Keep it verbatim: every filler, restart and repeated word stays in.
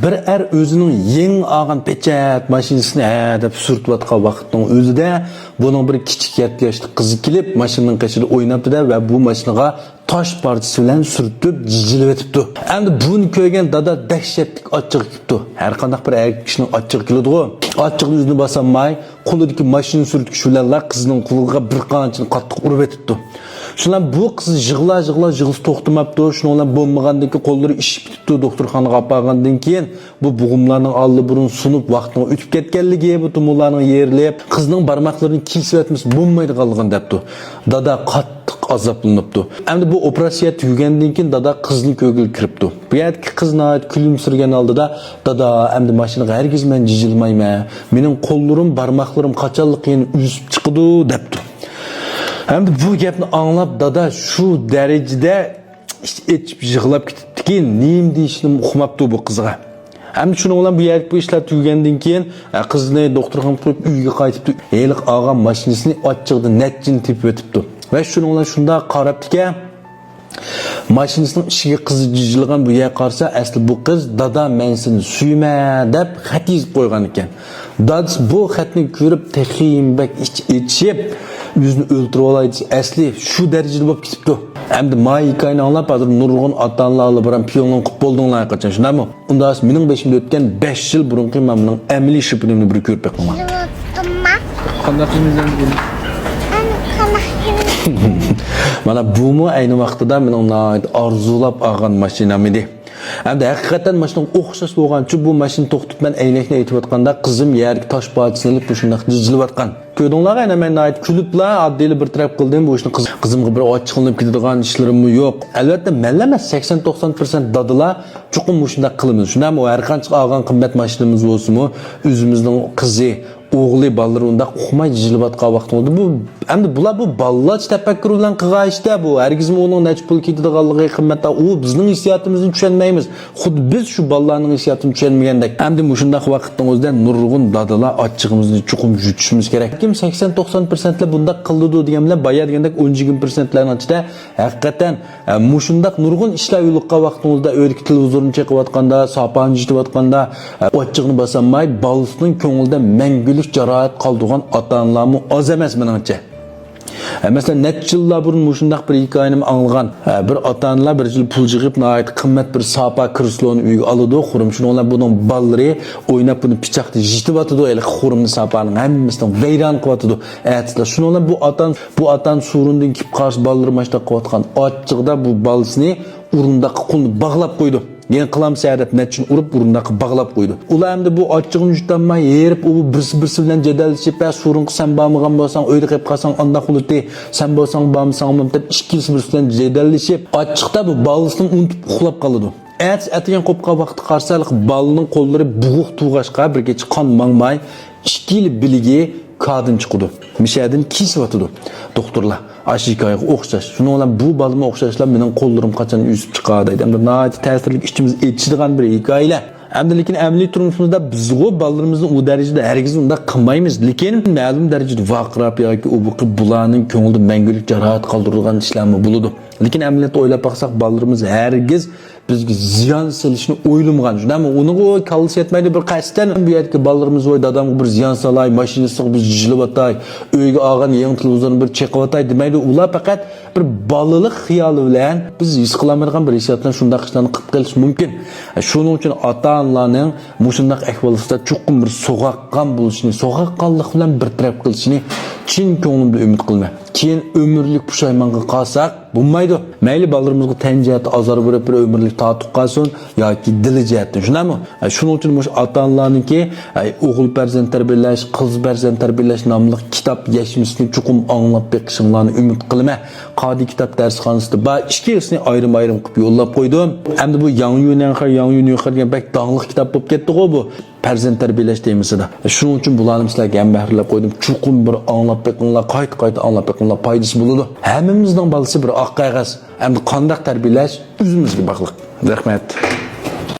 بىر ئەر ئۆزىنىڭ يېڭى ئالغان پېچەت ماشىنىسىنى ھە دەپ سۈرتۈۋاتقان ۋاقىتنىڭ ئۆزىدە، بۇنىڭ بىر كىچىك يەتتە ياشلىق قىزى كېلىپ، ماشىنىنىڭ قېشىدا ئويناپتۇ-دە ۋە بۇ ماشىنىغا تاش پارچىسى بىلەن سۈرتۈپ جىجىلىۋېتىپتۇ. ئەمدى بۇنى كۆرگەن دادا دەھشەتلىك ئاچچىقى كېلىپتۇ. ھەر قانداق بىر ئەركەك كىشىنىڭ ئاچچىقى كېلىدىغۇ. ئاچچىقىنى ئۆزىنى باسالماي، قولىدىكى ماشىنا سۈرتكۈچ بىلەنلا قىزنىڭ قۇلىقىغا بىر قانچىنى قاتتىق ئۇرۇۋېتىپتۇ. شۇنىڭ بىلەن بۇ قىز يىغلا-يىغلا، يىغلىسى توختىماپتۇ. شۇنىڭ بىلەن بولمىغاندىن كېيىن قوللىرى ئىششىپ كېتىپتۇ. دوختۇرخانىغا ئاپارغاندىن كېيىن بۇ بوغۇملارنىڭ ئاللىبۇرۇن سۇنۇپ، ۋاقتىنىڭ ئۆتۈپ كەتكەنلىكى، بۇ تومۇرلارنىڭ يېرىلىپ، قىزنىڭ بارماقلىرىنى كېسىۋەتمىسە بولمايدىغانلىقىنى دەپتۇ. دادا قاتتىق ئازابلىنىپتۇ. ئەمدى بۇ ئوپېراتسىيە تۈگىگەندىن كېيىن دادا قىزنى كۆرگىلى كىرىپتۇ. بۇ يەردىكى قىز ناھايىتى كۈلۈمسىرىگەن ھالدا، «دادا، ئەمدى ماشىنىغا ھەرگىز مەن جىجىلمايمەن. مېنىڭ قوللىرىم، بارماقلىرىم قاچانلىق يەنە ئۈزۈپ چىقىدۇ» دەپتۇ. ئەمدى بۇ گەپنى ئاڭلاپ، دادا شۇ دەرىجىدە ئىچ ئېچىپ يىغلاپ كېتىپتىكى، نېمە دېيىشىنىمۇ ئۇقماپتۇ بۇ قىزغا. ئەمدى شۇنىڭ بىلەن بۇ يەردىكى بۇ ئىشلار تۈگىگەندىن كېيىن، ئە، قىزنى دوختۇرخانىغا قويۇپ ئۆيىگە قايتىپتۇ. ھېلىقى ئالغان ماشىنىسىنى ئاچچىقىدىن نەچچىنى تېپىۋېتىپتۇ. ۋە شۇنىڭ بىلەن شۇنداق قاراپتىكەن، ماشىنىسىنىڭ ئىچىگە قىزى جىجىلغان بۇ يەرگە قارىسا، ئەسلى بۇ قىز، «دادا، مەن سېنى سۆيىمەن» دەپ خەت يېزىپ قويغان ئىكەن. دادىسى بۇ خەتنى كۆرۈپ تېخىمۇ بەك ئىچ ئېچىشىپ، ئۆزىنى ئۆلتۈرۈۋالاي دېسە، ئەسلى شۇ دەرىجىدە بولۇپ كېتىپتۇ. ئەمدى ما ھېكايىنى ئاڭلاپ، ھازىر نۇرغۇن ئاتا-ئانىلار ئاللىبۇرۇن پىيونلۇڭ قىلىپ بولدۇڭلار قاچان، شۇنداقمۇ؟ ئۇنداق مېنىڭ بېشىمدا ئۆتكەن بەش يىل بۇرۇنقى مانا مېنىڭ ئەمەلىي شىپىنىمنى بىر كۆرۈپ بېقىڭلار. قانداق قىلىمىز ئەمدى بۇنى؟ مانا بۇمۇ ئەينى ۋاقتىدا مېنىڭ ناھايىتى ئارزۇلاپ ئالغان ماشىنام ئىدى. ئەمدى ھەقىقەتەن ماشىنىغا ئوخشاش بولغانچۇ بۇ ماشىنا توختىتىپ مەن ئەينەكنى ئېتىۋاتقاندا قىزىم يەردىكى تاش پارچىسىنى ئېلىپ مۇشۇنداق جىجىلىۋاتقان. كۆردۈڭلارغۇ، ئەنە مەن ناھايىتى كۈلۈپلا ئاددىيلا بىر تەرەپ قىلدىم. بۇ ئىشنى قىز-، قىزىمغا بىر ئاچچىقلىنىپ كېتىدىغان ئىشلىرىممۇ يوق. ئەلۋەتتە مەنلا ئەمەس، سەكسەن توقسان پىرسەنت دادىلار چوقۇم مۇشۇنداق قىلىمىز. شۇنداقمۇ؟ ھەر قانچە ئالغان قىممەت ماشىنىمىز بولسىمۇ، ئۆزىمىزنىڭ قىزى، ئوغلى، بالىلىرى ئۇنداق ئۇقماي جىجىلىۋاتقان ۋاقتىڭىزدا، بۇ ئەمدى بۇلار بۇ بالىلارچە تەپەككۇر بىلەن قىلغان ئىشتا بۇ. ھەرگىزمۇ ئۇنىڭ نەچچە پۇل كېتىدىغانلىقى، قىممەت، ئۇ بىزنىڭ ھېسسىياتىمىزنى چۈشەنمەيمىز. خۇددى بىز شۇ بالىلارنىڭ ھېسسىياتىنى چۈشەنمىگەندەك. ئەمدى مۇشۇنداق ۋاقىتنىڭ ئۆزىدە نۇرغۇن دادىلار ئاچچىقىمىزنى چوقۇم يۇتۇشىمىز كېرەك. كىم سەكسەن توقسان پىرسەنتلا بۇنداق قىلىدۇ دېگەن بىلەن، بايا دېگەندەك ئون يىگىرمە پىرسەنتلارنىڭ ئىچىدە ھەقىقەتەن، ئە، مۇشۇنداق نۇرغۇن ئىشلار يولۇققان ۋاقتىڭىزدا، ئۆيدىكى تېلېۋىزورنى چېقىۋاتقاندا، ساپانى يۇتۇۋاتقاندا، ئە، ئاچچىقىنى باسالماي، بالىسىنىڭ كۆڭلىدە مەڭگۈلۈك جاراھەت قالدۇرغان ئاتا-ئانىلارمۇ ئاز ئەمەس مېنىڭچە. ئە، مەسىلەن، نەچچە يىللار بۇرۇن مۇشۇنداق بىر ھېكايىنىمۇ ئاڭلىغان. ئە، بىر ئاتا-ئانىلار بىر يىل پۇل يىغىپ، ناھايىتى قىممەت بىر ساپا كرېسلونى ئۆيگە ئالىدۇ. خۇرۇم شۇنىڭ بىلەن بۇنىڭ بالىلىرى ئويناپ، بۇنى پىچاقتا يېتىۋاتىدۇ. ھېلىقى خۇرۇمنى، ساپانىڭ ھەممىسىنى ۋەيران قىلىۋاتىدۇ. ئەتىسىلا شۇنىڭ بىلەن بۇ ئاتا-، بۇ ئاتا-ئانا سورۇندىن كېلىپ قارىسا، بالىلىرى ماشۇنداق قىلىۋاتقان. ئاچچىقىدا بۇ بالىسىنى ئورۇنداققا قولىنى باغلاپ قويىدۇ. يەنە قىلامسەن دەپ نەچچىنى ئۇرۇپ، ئورۇنداققا باغلاپ قويىدۇ. ئۇلار ئەمدى بۇ ئاچچىقىنى يۇتالماي، ھېرىپ، ئۇ بىرسى-بىرسى بىلەن جېدەللىشىپ، ھە، سورۇنغا سەن بارمىغان بولساڭ، ئۆيدە قېلىپ قالساڭ، ئانداق بولاتتى، سەن بارساڭ بارمىساڭمۇ دەپ، ئىككىلىسى بىرسى بىلەن جېدەللىشىپ، ئاچچىقتا بۇ بالىسىنى ئۇنتۇپ ئۇخلاپ قالىدۇ. ئەتىسى ئەتىگەن قوپقان ۋاقتى قارىسا، ھېلىقى بالىنىڭ قوللىرى بوغۇق تۇغاشقا، بىر كېچە قان ماڭماي، ئىككىلا بىلىكى كادىن چىقىدۇ. مىشەدىن كېسىۋاتىدۇ دوختۇرلار. ئاشۇ ھېكايىگە ئوخشاش. شۇنىڭ بىلەن بۇ بالىمۇ ئوخشاشلا مېنىڭ قوللىرىم قاچان ئۈزۈپ چىقار دەيدۇ. ئەمدى ناھايىتى تەسىرلىك، ئىچىمىز ئېچىشىدىغان بىر ھېكايىلەر. ئەمدى لېكىن ئەمەلىي تۇرمۇشىمىزدا بىزغۇ بالىلىرىمىزنى ئۇ دەرىجىدە ھەرگىز ئۇنداق قىلمايمىز. لېكىن مەلۇم دەرىجىدە ۋارقىراپ ياكى ئۇ بۇ قىلىپ بۇلارنىڭ كۆڭلىدە مەڭگۈلۈك جاراھەت قالدۇرىدىغان ئىشلارمۇ بولىدۇ. لېكىن ئەمەلىيەتتە ئويلاپ باقساق، بالىلىرىمىز ھەرگىز بىزگە زىيان سېلىشنى ئويلىمىغان. شۇنداقمۇ؟ ئۇنىڭغۇ كاللىسى يەتمەيدۇ، بىر قەستەن بۇ يەردىكى بالىلىرىمىز، ۋاي، دادامغا بىر زىيان سالاي، ماشىنىسىغا بىر جىجىلىۋاتاي، ئۆيگە ئالغان يېڭى تېلېۋىزورنى بىر چېقىۋاتاي دېمەيدۇ. ئۇلار پەقەت بىر بالىلىق خىيالى بىلەن، بىز ھېس قىلالمايدىغان بىر ھېسسىيات بىلەن شۇنداق ئىشلارنى قىلىپ قېلىشى مۇمكىن. شۇنىڭ ئۈچۈن ئاتا-ئانىلارنىڭ مۇشۇنداق ئەھۋاللىقتا چوقۇم بىر سوغۇققان بولۇشىنى، سوغۇققانلىق بىلەن بىر تەرەپ قىلىشىنى چىن كۆڭلۈمدىن ئۈمىد قىلىمەن. كېيىن ئۆمۈرلۈك پۇشايمانغا قالساق، بولمايدۇ. مەيلى بالىلىرىمىزغا تەن جەھەتتە ئازار بېرىپ، بىر ئۆمۈرلۈك تارتۇق قالسۇن ياكى دىلى جەھەتتىن، شۇنداقمۇ؟ شۇنىڭ ئۈچۈن مۇشۇ ئاتا-ئانىلارنىڭكى ئوغۇل پەرزەنت تەربىيەلەش، قىز پەرزەنت تەربىيەلەش ناملىق كىتاب يەشمىسىنى چوقۇم ئاڭلاپ بېقىشىڭلارنى ئۈمىد قىلىمەن. قادىي كىتاب دەرسخانىسىدا بار، ئىككىلىسىنى ئايرىم-ئايرىم قىلىپ يوللاپ قويدۇم. ئەمدى بۇ ياڭ يۈنەنخەي، ياڭ يۈنۈخەي دېگەن بەك داڭلىق كىتاب بولۇپ كەتتىغۇ بۇ. پەرزەنت تەربىيەلەش تېمىسىدا. شۇنىڭ ئۈچۈن بۇلارنى سىلەرگە ھەمبەھىرلەپ قويدۇم. چوقۇم بىر ئاڭلاپ بېقىڭلار، قايتا-قايتا ئاڭلاپ بېقىڭلار، پايدىسى بولىدۇ. ھەممىمىزنىڭ بالىسى بىر ئاق قەغەز. ئەمدى قانداق تەربىيەلەش ئۆزىمىزگە باغلىق. رەھمەت.